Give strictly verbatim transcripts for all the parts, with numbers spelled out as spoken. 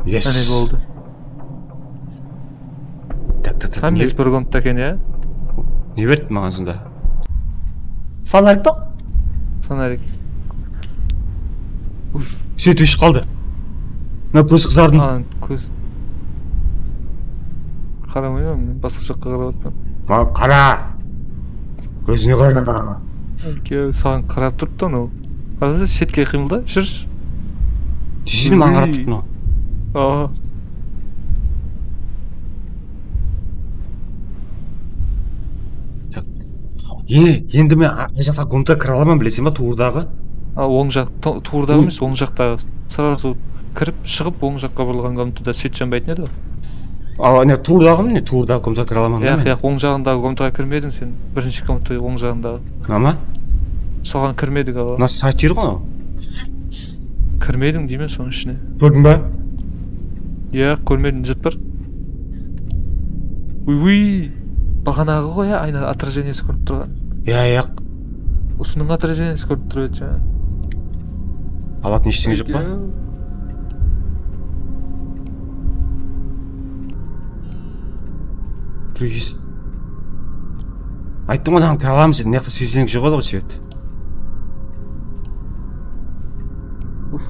Yes. Áne, boldı. Tak, tak, tak. Hámmesi bir komnatta eken, ya? Ne berdi maǵan sonda? Fonarik pa? Fonarik. Uf. Svet óship qaldı. Mına kózi qızardı. Aa, kóz. Qaramayman men, basqa jaqqa qarap atırman. Qa-, qara. Kózine qara. Ke, saǵan qarap turıptı anaw. Házir shetke qıymılda, júrshi. Desene, maǵan qarap turıptı mınaw. Aa. Tak. E, endi men a-, mına jaqqa komnataǵa kire alaman, bileseń ba, tuwırdaǵı? A, oń jaq, tu-, tuwırdaǵı emes, oń jaqtaǵı. Srazı kirip, shıǵıp, oń jaqqa burılǵan komnatada svet janbaytın edi ǵoy. A, ne, tuwırdaǵı, mine, tuwırdaǵı komnataǵa kire alaman da men. Yaq, yaq, oń jaǵındaǵı komnataǵa kirmediń sen. Birinshi komnata oń jaǵındaǵı. Mına ma? Soǵan kirmedik, awa. Mına sayt jeri ǵoy anaw. Kirmediń deymen sonıń ishine. Kórdiń ba? Yaq, kórmedim, zırt bir. Uy, uy. Baǵanaǵı ǵoy, ya, ayna отражениеsi kórinip turǵan. Ya, yaq. Usınıń отражениеsi kórinip tur edi jańa. Alatın eshteńe joq pa? Please. Ayttım ǵoy, saǵan kire alamız dep, mına jaqta svetlenik joq edi ǵoy, svet. Uf.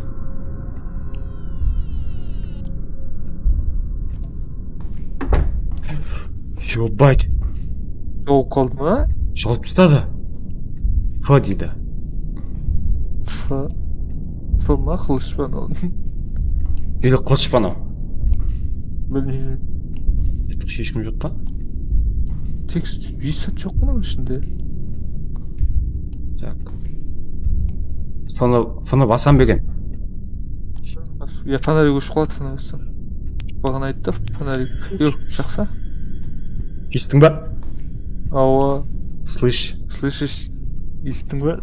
Ёбать. Jawıp qaldı ma? Jawıp tasladı. F deydi. F. F ma, qılısh pa anaw? Ele qılısh pa anaw? Bilmeymen. Etik sheshkim joq pa? Tekst, esset joq mınanıń ishinde. Tak. Fını, fını basam beken. Ya, fonarik óship qaladı, fını bassam. Baǵana ayttı, fonarik. Yoq, jaqsı. Esittiń ba? Awa. Слышь. Слышишь? Esittiń ba?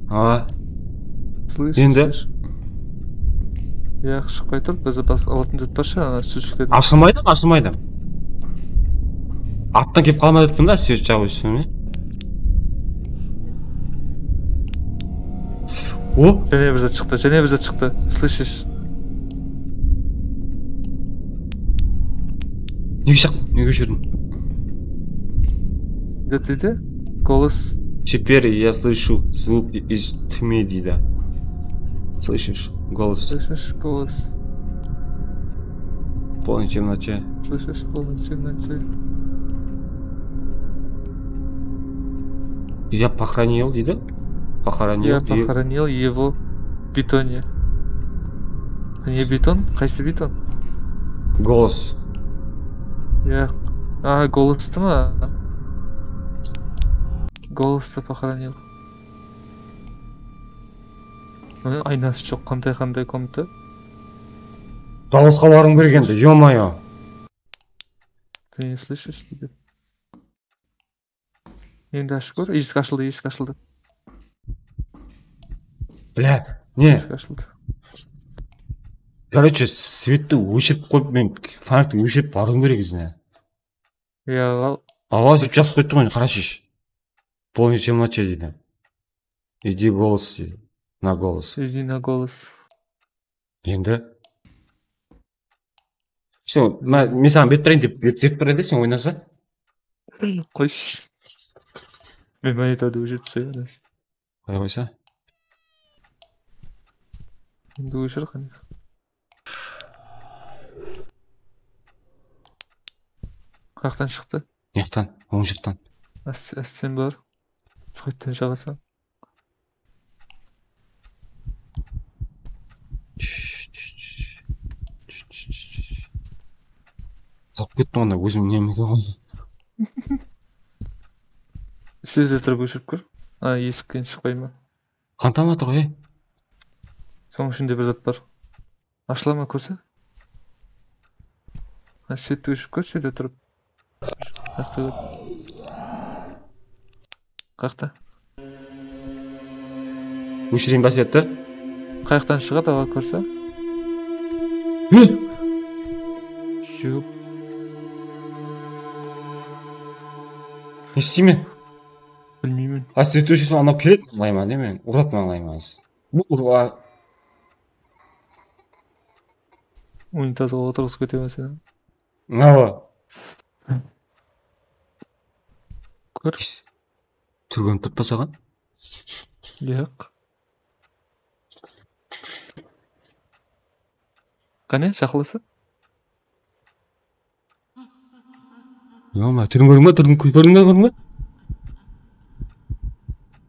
Awa. Слышишь? Endi? Слышь? Yaq, shıqpay tur, bizde bas-, alatın zat bar shıǵar, ana, sózshiklerden. Ashılmaydı, ashılmaydı. Attan kelip qalmadı deptin da, svet jaǵıw ústine. O? Jáne bir zat shıqtı, jáne bir zat shıqtı. Слышишь? Nege shıqtı? Nege óshirdiń? Ne deydi? Голос. Теперь я слышу звук из тьмы, deydi. Слышишь? Голос. Слышишь? Голос. В полной темноте. Слышишь? В полной темноте. Я похоронил, deydi. Похоронил. Я похоронил его в бетоне. Не бетон? Qaysı beton? Голос. Ya. A, Golostı ma? Golostı похоронил. Mine, aynası joq, qanday-qanday komnata. Dawısqa barıń bergendi, ё-моё. Ты не слышишь, deydi. Endi ashıp kór, esik ashıldı, esik ashıldı. Bля, ne? Esik ashıldı. Короче, svetti óshirip qoyıp, men fonarikti óshirip barıwım kerek izine. Ya, al. Awa, sóytip jazıp qoyıptı ǵoy, qarashi. В полной темноте deydi. Иди голос deydi. На голос. Иди на голос. Endi. Всё, ma-, men saǵan berip turayin dep, dep, dep tur edi, sen oynasa. Qoyshı. Men monitordı óshirip taslayman. Qoya qoysa. Endi óshir qáne. Qayaqtan shıqtı? Mıyaqtan, oń jaqtan. Áste-, ásten bar. Qayaqtan shıǵasań? Qorqıp kettim onda, ózim neme eken ǵoy. Ishte turıp óshirip kór. A, esikten shıqpay ma? Qan tamıp atır ǵoy, e. Sonıń ishinde bir zat bar. Ashıla ma, kórse? Ha, shetti óshirip kórshi, ishte turıp. Qayaqta? Qayaqta? Óshireyin ba svetti? Qayaqtan shıǵadı, aǵa, kórse? He? Jup. Ne isteymen? Bilmeymen. A, svetoshiy sol anaw keledi mańlayıma, ne men urıp mańlayıma. Bu urıp. Unitazǵa otırǵızıp ketemen seni. Awa. Kór. Túrgenip turıp pa saǵan? Yoq. Qáne, shaqlasa? Yoma, túrin kórdiń be, túrin kórdiń be, kórdiń be?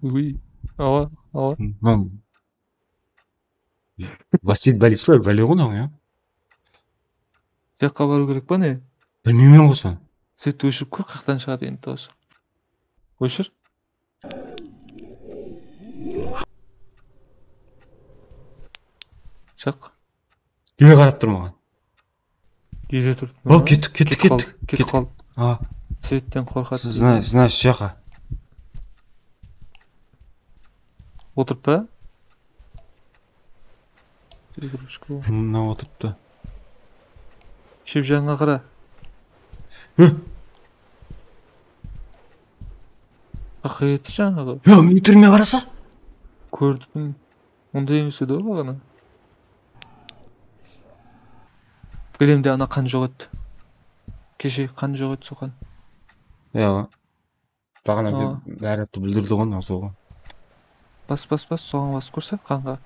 Uy, awa, awa. Mınaw. Vasil balic pa, bále ǵo mınaw, ya. Jaqqa barıw kerek pa ne? Bilmeymen ǵo sonı. Svetті óshirip kór, qayaqtan shıǵadı endi dawısı. Óshir. Shaq. Ele qarap tur maǵan. Ele turıp. O, kettik, kettik, kettik. Ketip qaldı. A. Svetten qorqadı. Zna-, znash, jaqqa. Otırıp pa? Игрушка. Mına otırıptı. Shep jaǵıńa qara. Hı! Aqıyeti jańaǵı. Ya, men túrime qarasa? Kórdim. Onday emes edi ǵoy baǵana. Gilemde ana qan joq edi. Keshe qan joq edi, soqan. Ya. Baǵana bári búldirdi ǵoy, nasıl ǵoy. Bas, bas, bas, soǵan bas, kórse, qanǵa.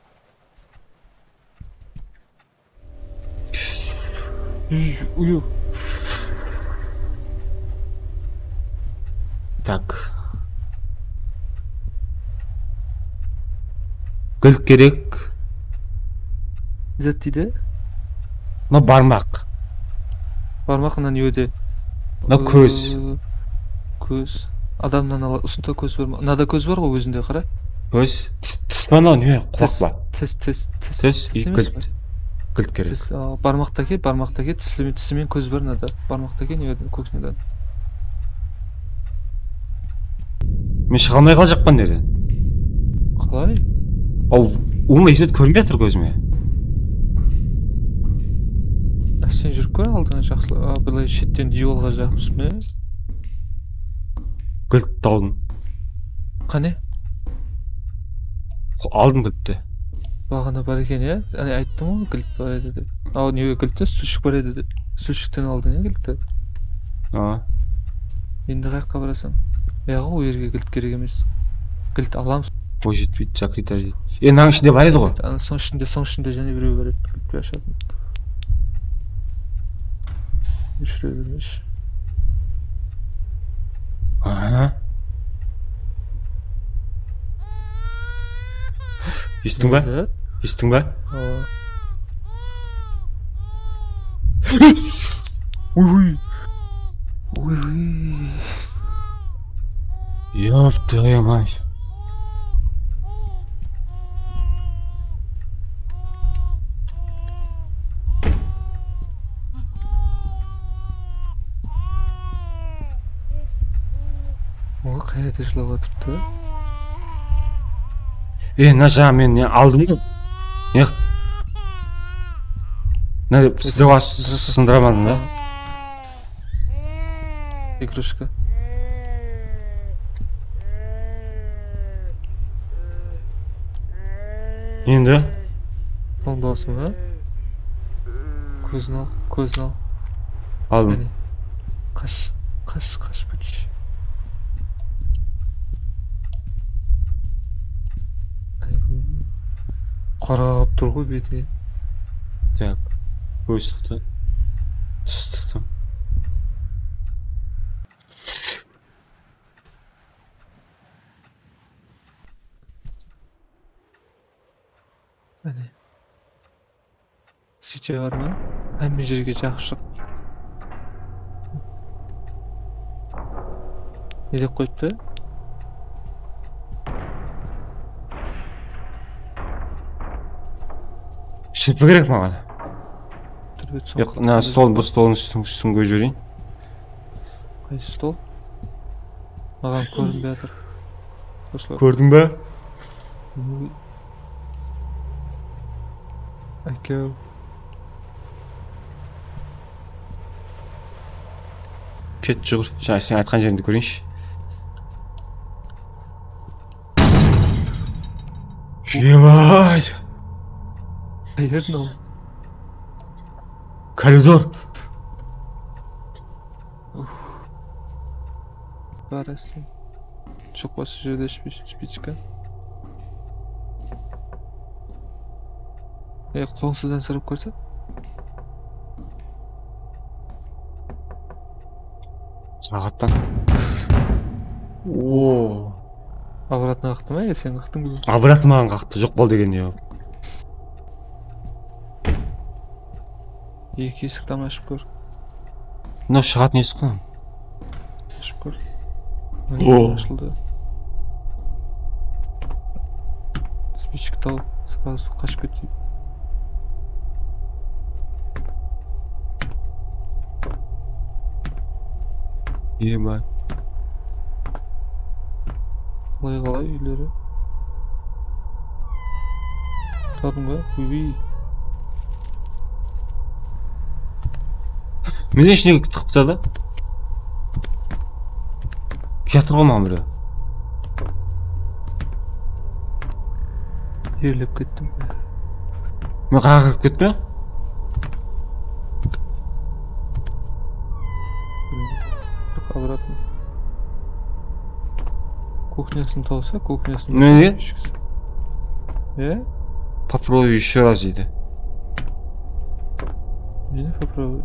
Uy, uy. Tak. Gilt kerek. Ne zat deydi? Mına barmaq. Barmaq mına ne edi? Mına kóz. Kóz. Adamnan ala, usında kóz bar ma? Mınada kóz bar ǵoy ózinde, qara. Kóz. Tis, tis pa mınaw, ne? Qulaq pa? Tis, tis, tis. Tis, tis emes pe? Gilt. Gilt kerek. Tis, a, barmaqta ke, barmaqta ke, tisi men, tisi men kóz bar mınada. Barmaqta ke, ne edi? Kóksine. Men shıǵa almay qalajaqpan dedi. Qalay? Aw, ulıwma, eset kórinbey atır kózime. Á, sen júrip kór aldıńa jaqsı, a, bılay shetten diywalǵa jaqıp, ne? Gilt aldın. Qáne? Aldın giltti. Baǵana bar eken, ya? Áne, ayttım ǵoy, gilt bar edi dep. Aw, ne, giltti, stulshik bar edi dep. Stulshikten aldıń, ya, giltti? A. Endi qayaqqa barasań? Yaǵı, o jerge gilt kerek emes. Gilt alamız. Qoy, jetpeydi, zakryta. E, mınanıń ishinde bar edi ǵoy. Ana, sonıń ishinde, sonıń ishinde jáne birew bar edi. Gilt ashadın. Óshire bermeshi. Aha. Esittiń ba? Esittiń ba? Uy, uy. Uy, uy. Ёб твою мать. Oǵan qayerde jılap atırıptı? E, mına jańa men ne aldım ǵoy. Ne? Mına sizde sındıraman da. Игрушка. Endi? Ondaysıń ba? Kózin al, kózin al. Aldım. Áne. Qash, qash, qash, bútish. Qarap tur ǵoy betine. Так. Kóz sıqtı. Tis sıqtı. Áne. Sitya bar ma? Hámme jerge jaqshıq. Ne dep qoyıptı? Shırpı kerek maǵan. Yoq, mına stol, bir stoldıń ústin, ústin kóyip jibereyin. Qaysı stol? Maǵan kórinbey atır. Kórdiń ba? Ákew. Ket, juwır. Jańa sen aytqan jerimdi kóreyinshi. Ебать! Qayerden ol? Koridor. Barasın. Joq pa sol jerde spichka? E, qońsıdan sorap kórse? Saǵattan. Oo. Obratno qaqtı ma, e, sen qaqtıń ba? Obratno maǵan qaqtı, joq bol degen ne? Eki esikti ashıp kór. Mına shıǵatın esik qo. Ashıp kór. O. Ashıldı. Spichka tawıp, srazı qashıp keteyik. Ema. Qalay, qalay úyleri? Tadıń ba? Uy. Mine ishine tıqıp tasladı. Kiyatır ǵo maǵan birew. Terlep kettim. Men qaǵa kirip kettim. Joq, obratno. Kuxnyasın tawsa, kuxnyasın. Nege? E? Попробуй ещё раз deydi. Neni попробуй?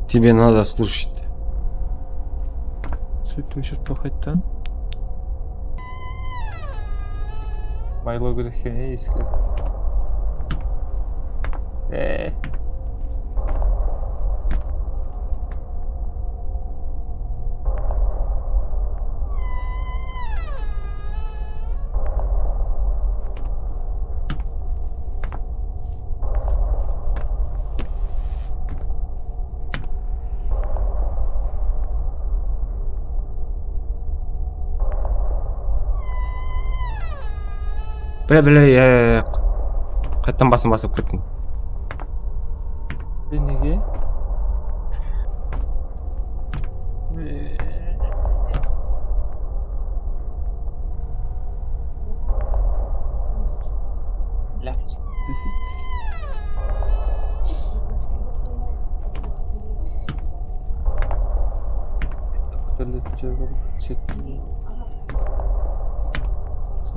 Тебе надо слушать. Svetті óshirip qoy qayttan. Maylo kerekshene esikler. E. Bile, bile, ya, ya, ya. Qayttan basın basıp kettim. Sen nege?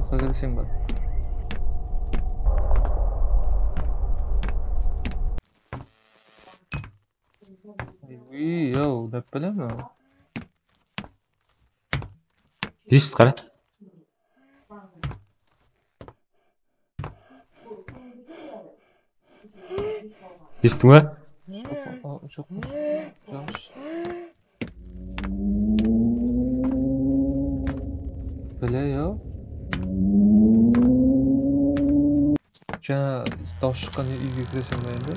Sen házir sen bar. Uy, yow, dep bileme. Esít, qara. Esittiń be? Joq, joq, joq. Bile, yow. Jańa dawıs shıqqan úyge kireseń be endi?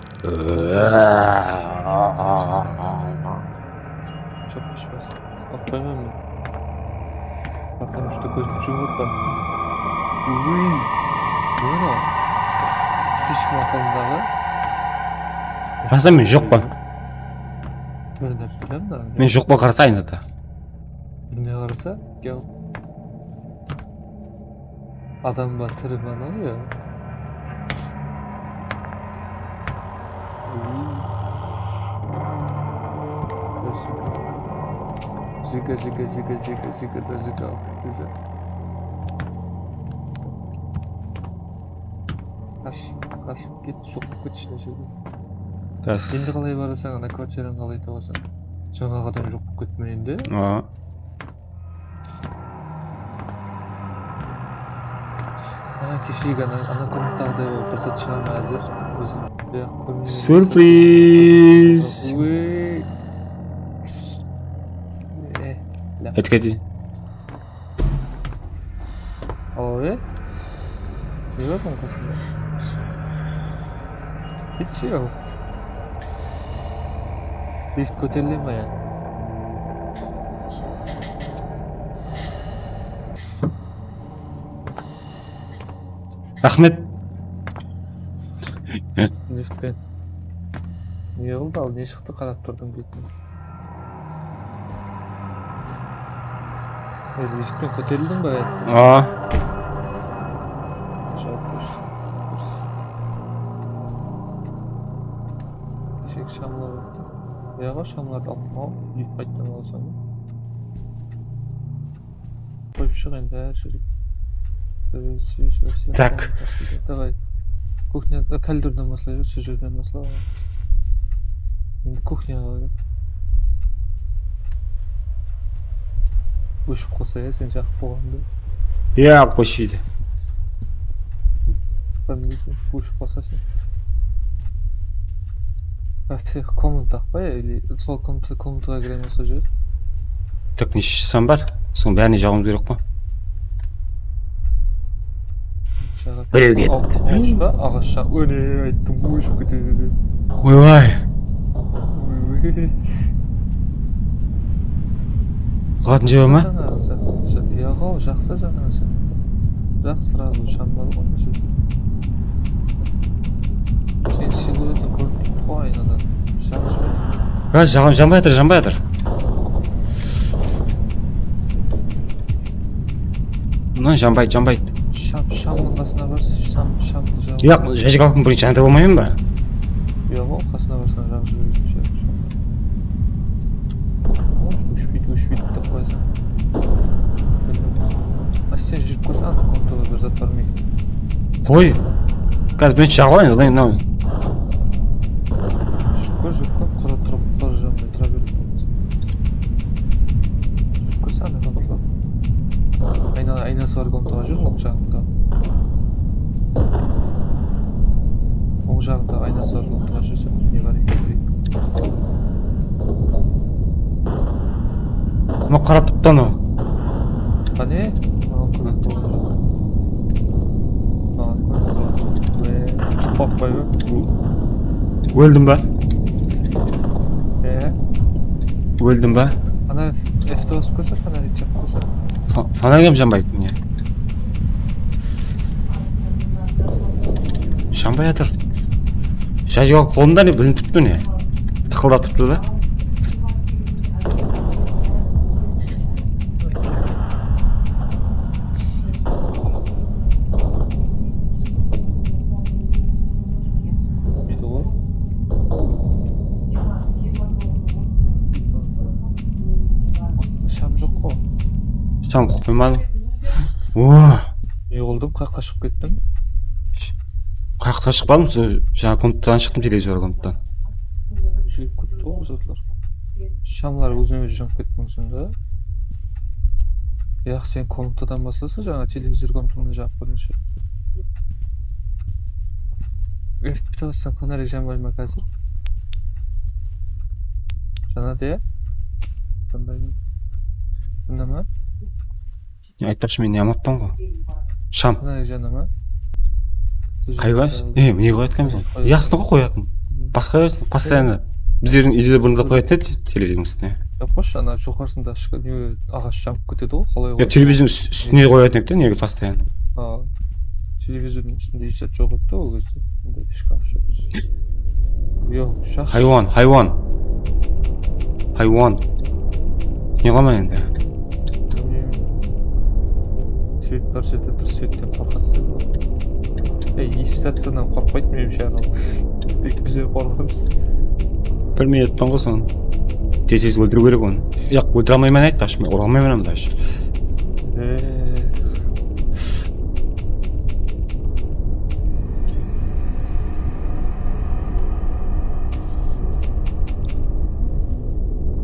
Joq, eshitpes. Alıp qoymayman men. Потому что kózimdi jumıp atpan. Uy. Ne mınaw? Spichka maqulındaǵı. Rasta men joqpan. Túrine bilem da. Men joqpan, qarasa aynada. Túrine qarasa, gel. Adam ba, tiri ma, ne oluyor? Ziga, ziga, ziga, ziga, ziga, ziga, ziga, aldı, güzel. Qash, qash, ket, joq bolıp ket ishine jerde. Tas. Endi qalay barasań, ana kvartiranı qalay tabasań? Jańaǵıdan joq bolıp ketpe endi? Aa. Ana keshegi ana, ana komnataǵıday bolıp bir zat shıǵa ma házir? Biz, surpriz! Uy. Eh, laq. Aytıp keteyin. Awa be? Ne bar bunıń qasında? Hiç yoq. Lift kóterile ma ya? Raxmet. Liftpen. Ne qıldı al, ne shıqtı, qarap turdım betine. E, liftpen kóterildiń ba, Yasin? Aa. Aǵa, shamlardı alıp al, úyge qayttan alasań. Qoyıp shıq endi hár jerge. Давай. Так. Давай. Кухня, e, koridordan baslayıq, sol jerden basla. Endi kuxnyaǵa. Óship qalsa ya, sen jaqıp qoyǵanda. Ya, qoyshıydı. Bilmeymen, óship qalsa sen. А, sen komnata qoy, или sol komnata, komnataǵa kiremiz sol jer. Так, neshe shıssam bar? Sonıń bárine jaǵıwımız kerek ǵoy. Birew ketti. Aǵashqa, aǵashqa, óne ayttım, óship ketedi dep. Oybay. Oy. Qılatın jeri ma? Jaǵa, jaǵa, jaqsı jaǵa. Jaq, сразу sham bar ǵoy mına jerde. Sen siluetin kórip turıptı ǵoy aynada. Jaǵıp jiberde. Jas, jaǵan, janbay atır, janbay atır. Mına janbaydı, janbaydı. Sham, shamnıń qasına barsa, sham, shamnı jaǵıp. Yaq, zajgalkın birinshi janıtır bolmayman ba? Yaq, ol qasına barsań, jaǵıp jiberedi. Óshpeydi, óshpeydi dep qoyasań. Ásten júrip kórse, ana komnatada bir zat bar ma eken. Qoy. Házir birinshi jaǵıp alayın, odan keyin mınaw. Júrip kór, júrip kór, qurı turıp, qurı janbay tura beredi. Júrip kórse, ana komnata. Ayna, aynası bar komnataǵa júr, oń jaǵında. Oń jaǵında aynası bar komnataǵa júrseń, ne bar eken kóreyik. Mına qarap turıptı anaw. Qáne? Maǵan kórip turǵan joq. Maǵan kórip turǵan joq. Qorqpay ba? Óldim ba? E? Óldim ba? Fonar, efti basıp kórse, fonarik jaqıp kórse. Fo-, fonarik hám janbaydı, mine. Janbay atır. Zajgal qolında ne bilinip turıptı, mine. Tıqıldap turıptı da. Edi ǵoy. Sham joq ǵoy. Sham qoymadım. O. Ne qıldım, qayaqqa shıǵıp kettim? Qayaqqa shıqpadım, sol jańa komnatadan shıqtım, televizor komnatadan. Júrip ketti ǵoy bul zatlar. Shamlar ózinen-ózi janıp ketti sonda. Yaq, sen komnatadan baslasa, jańa televizor komnatadan jaǵıp birinshi. Efti bassań, fonarik janbay ma házir? Janadı ya? Janbay ma? Jana ma? Ne aytpaqshı, men ne amatpan ǵoy. Sham. Mına jana ma? Qayǵa? E, mine qoyatqanbız ǵoy. Yaqsını ǵoy qoyatın. Basqa bersin, постоянно. Bizlerdiń úyde burında qoyatın edi televizordıń ústine. Ya, qoyshı, ana joqarısında shıǵıp, ne, aǵash janıp ketedi ǵoy, qalay ǵoy. Ya, televizordıń úst-, ústine qoyatın edi, nege постоянно? A, televizordıń ústinde hesh zat joq edi ǵoy ol gezde. Bunday shkaf joq. Yoq, jaqsı. Haywan, haywan. Haywan. Ne qılaman endi? Svet kórsetip tur, svetten qorqadı dep. Ey, eski zattan hám qorqpaydı, menimshe, anaw. Tek bizler qorqamız. Bilmey atırman ǵoy sonı. Tez-tez óltiriw kerek onı. Yaq, óltire almayman aytpaqshı, men ura almayman anda. E.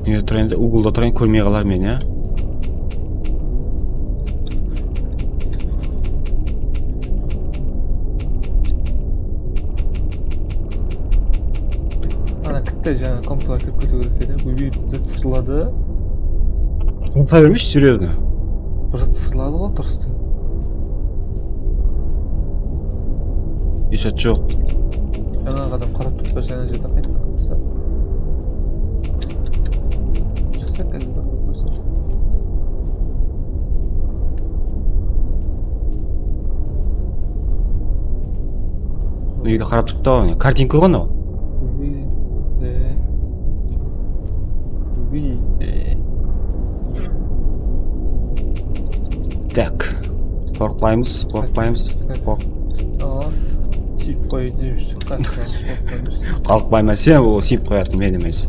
Nede turayın, ugolda turayın, kórmey qalar meni, ya. Ana, kitti jańa komnataǵa kirip ketiw kerek edi. Bul bir zat sırladı. Qorqa bermeyshi, серьёзно. Bir zat sırladı ǵoy, turıstı. Hesh zat joq. Jańa adam qarap turıp, bir jańa jerde qayttan qılsa. Shıqsa, házir bir kórse. Úyge qarap turıptı ǵoy, kartinka ǵoy anaw. Úyde. Úyde. Tak. Qorqpaymız, qorqpaymız. Qorq- Awa, sıyıp qoydı, qorqpaymız. Qorqpayman, sen ol sıyıp qoyatın men emes.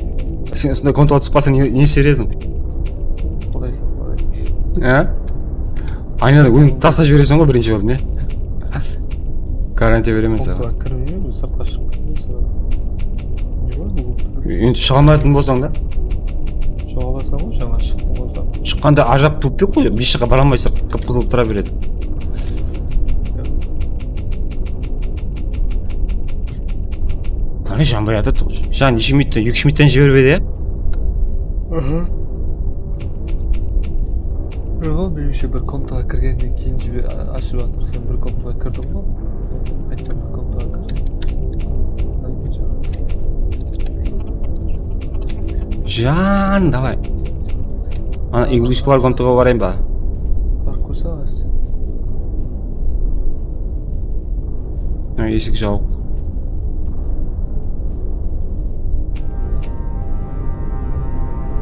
Sen usınday komnataǵa túsip qalsań, ne, ne ister ediń? Quday saqladı. Á? Aynadan óziń taslap jibereseń ǵoy birinshi bolıp, ne? Garantiya beremen saǵan. Komnataǵa kirmeymen, ózi sırtqa shıǵıp keteyim, saǵan. Ne bar bul? Endi shıǵa almaytuǵın bolsań da. Shıǵa alasań ǵoy, jańa shıqtıń ǵoy saǵan. Shıqqanda arjaq tuwıp berip qoy, besh jaqqa bara almaysań, qıp-qızıl tura beredi. Qáne janbay atır. Jan neshe minutta? Eki-úsh minuttan jiberip edi, ya? Aha. Yoq, menimshe bir komnataǵa kirgennen keyin jiber, a-, ashıp atır. Sen bir komnataǵa kirdiń ǵoy. Qaytadan bir komnataǵa kirdiń. Jan, davay. Ana, игрушкалар komnataǵa barayın ba? Barıp kórse, Esik jawıq.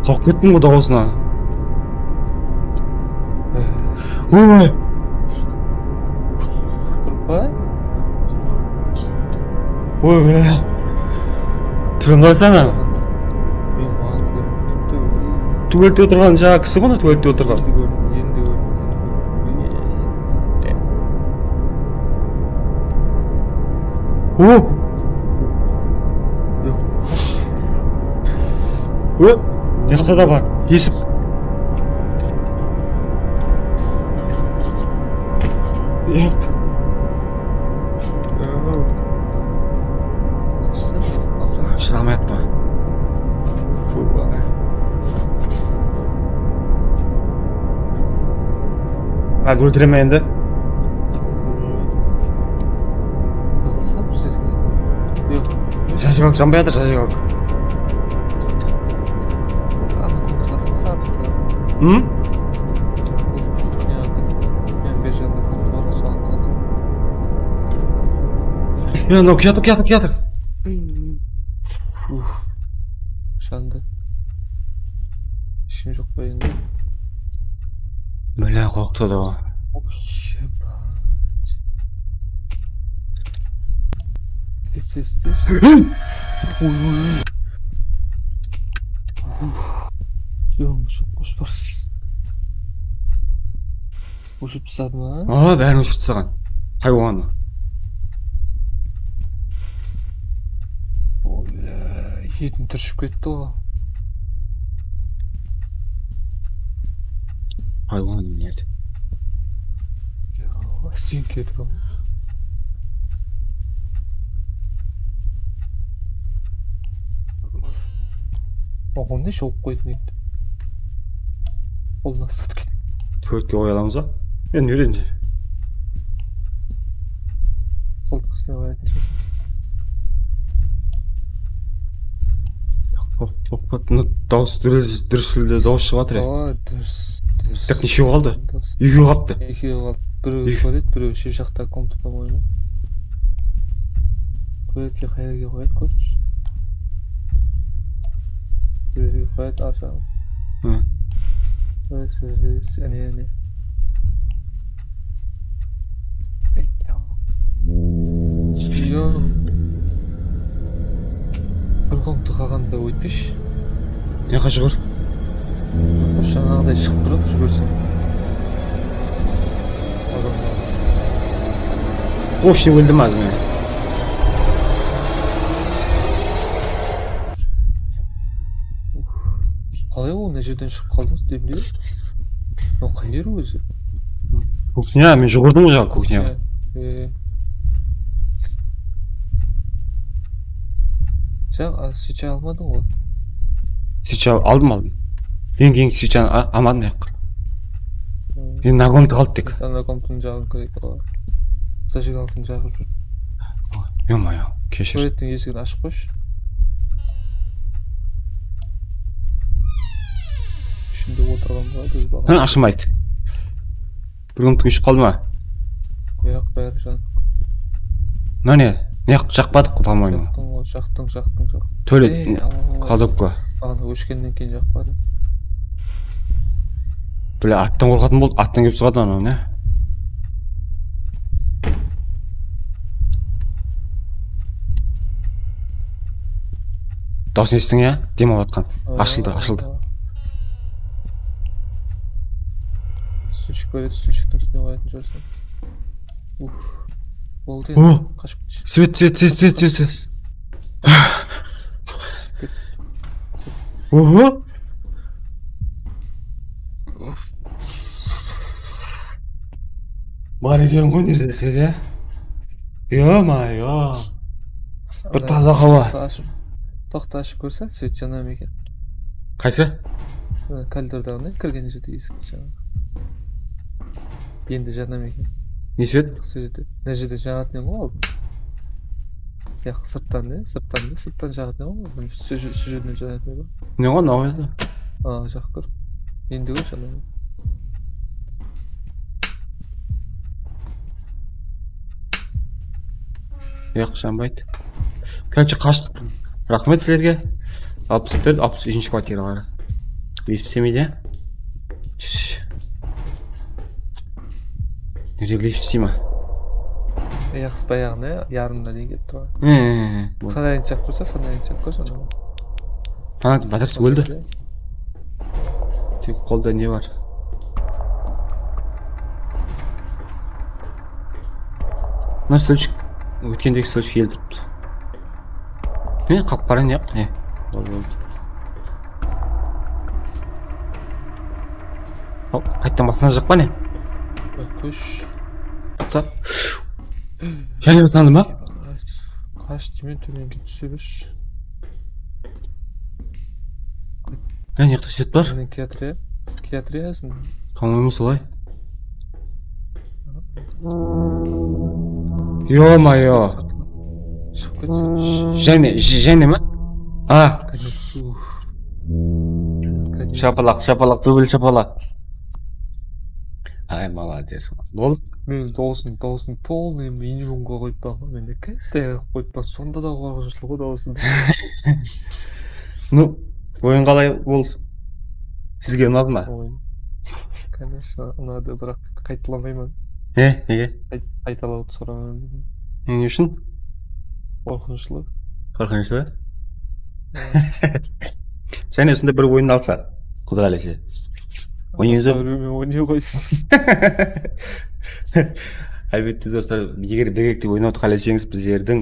Qorqıp kettim ǵoy dawısına. Oy! Turıp pa? Oy, bile. Túrin qarasana. Tualette otırǵan jańa kisi ǵoy, tualette otırǵan. Endi kórdim, endi kórdim. O! Ö! Jaqsa da bar. Esik. Yoq. Shıdamayaptı. Házir óltiremen endi. Jazıp al, janbay atır, jazıp al. Hı? Ya, no, kiyatır, kiyatır, kiyatır. Uf, jandı. Ishim joq pa endi? Bile qorqıtadı ǵoy. Oy, ебать. Ses, ses, ses. Oy, oy, oy. Uf. Yoq, joq, qosh bar. Óshirip tasladı ma? Aa, bárin óshirip taslaǵan. Haywan. Oy, etin tirship ketti ǵoy. Haywan, блядь. Yo, sen ketip al. Oǵan ne shawıp qoydı endi. Qolına uslatıp ket. Tualetke qoya alamız ba? Endi úyrendi. Sıltıq isine qoyatın. Qoq, qoq, qoq, mına dawıs dúril, dúrisli dawıs shıǵıp atır ya. Aa, dúris, dúris. Tak, neshew qaldı? Dúris. Ekew qalıptı. Ekew qaldı. Birew tualet, birew shep jaqta komnata, по-моему. Tualetke qayerge qoyadı, kórshi. Birew qoyadı, alsam. Hı. Ane, ane. Yoq. Bir komnata qalǵanda ótpeshi. Mına jaqqa juwır. Jańaǵıday shıǵıp turıp jiberseń. Adamlar. Qosh, óldim házir men. Qalay ol, mına jerden shıǵıp qaldıńız, demde? Mınaw qay jer ózi? Kuxnya, men juwırdım ǵoy jańa kuxnyaǵa. E, e. Sen, a, switch almadıń ǵoy? Switch al-, aldım, aldım. Eń, eń switch al-, a-, almadım, yaq. Endi nakomnata qaldı tek. Nakomnatanı jaǵıń kerek olar. Zajig altın jaǵıp júr. Yo-moyo, keshir. Tualettiń esigin ashıp qoyshı. Ishinde otırǵan ba, biz baǵan. Há, ashılmaydı. Bir komnata úsh qaldı ma? Yoq, bári janıq. Mına ne? Ne jaqpadıq, по-моему. Jaqtıń ǵoy, jaqtıń, jaqtıń, jaqtıń. Tualet, ey, kladovka. Ana óshkennen keyin jaqpadı. Bile, attan qorqatın boldı, attan kelip shıǵadı anaw, ne? Dawısın esitiń, ya? Dem alıp atqan. Ashıldı, ashıldı. Stulchik bar edi, stulchiktiń ústine qoyatın shıǵarsın. Uf. Boldı endi, qashıp ketshi. Svet, svet, svet, svet, svet, svet. Oho! Bar eken ǵoy, ne desek, ya? Yo-mayo. Bir taza hawa. Toqta, ashıp kórseń, svet jana ma eken? Qaysı? Mına koridordaǵı, kirgen jerde esikti jańa. Endi jana ma eken? Ne svet? Sol jerde, mına jerde jaǵatın edi ǵoy aldın. Yaq, sırttan da, sırttan da, sırttan jaǵatın edi ǵoy aldın. Sol jer-, sol jerden jaǵatın edi ǵoy. Ne ǵoy, mınaw edi? A, jaqıp kór. Endi kór, jana. Yaq, janbaydı. Короче, qashtıq. Raxmet sizlerge. Alpıs tórt, alpıs úshinshi kvartiraları. Lift islemeydi, ya? Nerege lift isley ma? Yaqsı, bayaǵına yarımına deyin kelip tur ǵoy. He, he, he, he, boldı. Sanayın shaq bolsa, sanayın shaq bolsa. Sanat batırsız óldi. Tek qolda ne bar? Mına stolchik, ótkendegi stolchik el turıptı. Ne, qap-qara ne yaq? Ne? Ol boldı. Al, qayttan baslanajaq pa ne? Qoysh. Toqta. Jáne baslandı ma? Qash, men tómenge túse bershi. Ya, ne qıda svet bar? Mine, kiyatır ya. Kiyatır ya, sen. Tamam emes olay. Yo-mayo. Shıǵıp ketsin. Jáne, j-, jáne ma? A. Конечно. Shapalaq, shapalaq, dubl shapalaq. Ay, молодец. Boldı. Men dawısın, dawısın полный minimumǵa qoyıppan ǵoy, mende katta qılıp qoyıppan, sonda da qorqınıshlı ǵoy dawısın. Ну, oyın qalay boldı? Sizge unadı ma? Oyın. Конечно, unadı, biraq qaytalamayman. Ne? Nege? Qayt-, qaytalawdı soramayman. Ne ushın? Qorqınıshlı. Qorqınıshlı? Jáne usınday bir oyın alsa, Quday qálese. Oynaymiz ba? Birew menen oynay qoysın. Álbette, dostlar, eger birgelikte oynawdı qáleseńiz, bizlerdiń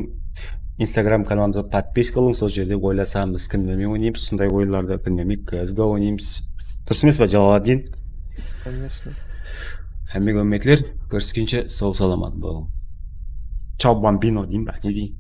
Instagram kanalımızǵa podpiska bolıń, sol jerde oylasamız, kimler menen oynaymız, usınday oyınlardı, bilmeymen, C S G O oynaymız. Durıs emes pa, Jalaladdin? Конечно. Hámmege húrmetler, kóriskenshe, saw-salamat bolıń. Chao, bambino deyin ba, ne deyin?